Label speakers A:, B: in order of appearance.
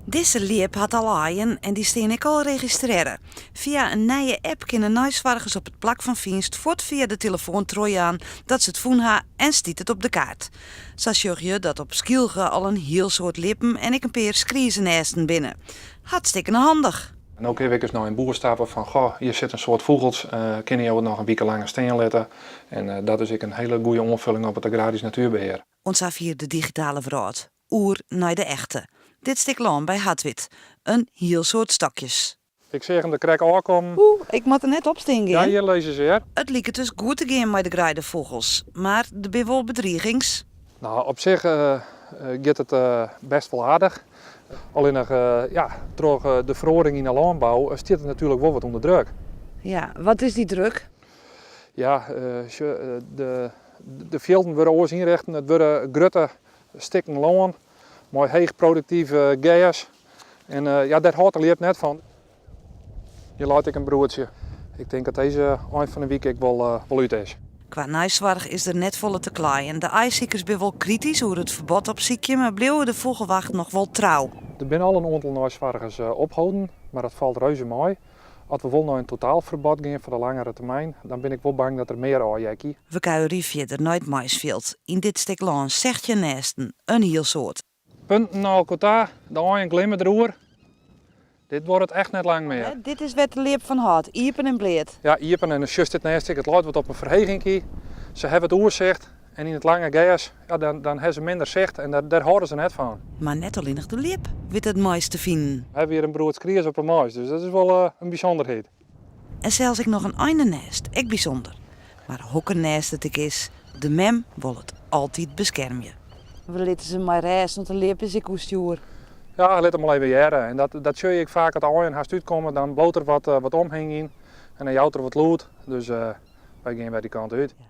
A: Dizze ljip hat al aaien en dy stean ek al registrearre. Fia in nije app kinne neisoargers op it plak fan fynst fuort fia de telefoan trochjaan dat se it fûn ha en stiet it op de kaart. Sa sjogge je dat op Skylge al in hiel soad ljippen en ek in pear skriezenêsten binne. Hartstikkene handich.
B: No kinne we ek ris nei in boer stappe fan goh, hjir sitte in soad fûgels, kinne jo it noch in wike langer stean litte? En dat is ek in hiele goede oanfulling op it agrarysk natuerbehear.
A: Oant safier de digitale wrâld. Oer nei de echte. Dit stik lân by Hartwert. In hiel soad stokjes.
B: Ik seach him der krekt ôfkommen.
A: Oeh, ik moat der net op stean
B: Ja,
A: gean.
B: hjir lizze se hear.
A: It liket dus goed te gean mei de greidefûgels, mar der binne wol bedrigings.
B: No, op sich giet it bêst wol aardich. Allinnich, ja, troch de feroaring yn de lânbou stiet it natuerlik wol wat ûnder druk.
A: Ja, wat is dy druk?
B: Ja, sjoch, de fjilden wurde oars ynrichten. It wurde grutte stikken lân mei heech produktyf gers. En ja, dêr hâldt de ljip net fan. Hjir leit ek in broedsje. Ik tink dat dizze ein fan de wike ek wol wol út is.
A: Kwa neisoarch is der net folle te kleien. De aaisykers binne wol kritysk oer it ferbod op sykjen, mar bliuwe de fûgelwacht noch wol trou.
B: Der binne al in oantal neisoargers opholden, mar dat falt reuze mei. As we wol nei in totaalferbod gean foar de langere termyn, dan bin ik wol bang dat der mear ôfheakje.
A: We kuierje fierder nei it maisfjild. Yn dit stik lân 16 nêsten, in hiel soad.
B: Punten nei elkoar ta, de aaien glimme deroer. Dit duorret echt net lang mear.
A: Dit is wêr't de ljip fan hâldt, iepen en bleat.
B: Ja, iepen en dan sjochst dit nêst ek, it leit wat op in ferheginkje. Se hawwe it oersicht en yn it lange gers, ja, dan, dan hawwe se minder sicht en dêr, dêr hâlde se net fan.
A: Mar net allinnich de ljip wit it mais te finen.
B: We hawwe hjir in broed skries op 'e mais, dus dat is wol eh, in bysûnderheid.
A: En sels ek noch in einenêst, ek bysûnder. Mar hokker nêst it ek is, de mem wol it altyd beskermje. We litte se mei rêst, want de ljip is ek oerstjoer.
B: Ja, lit him al even hearre. En dat, dat sjoch je ek faak as de aaien hast útkomme, dan bliuwt der wat, eh, wat omhingjen en dan jout er wat lûd. Dus uh, wy gean wer dy kant út.
A: Ja.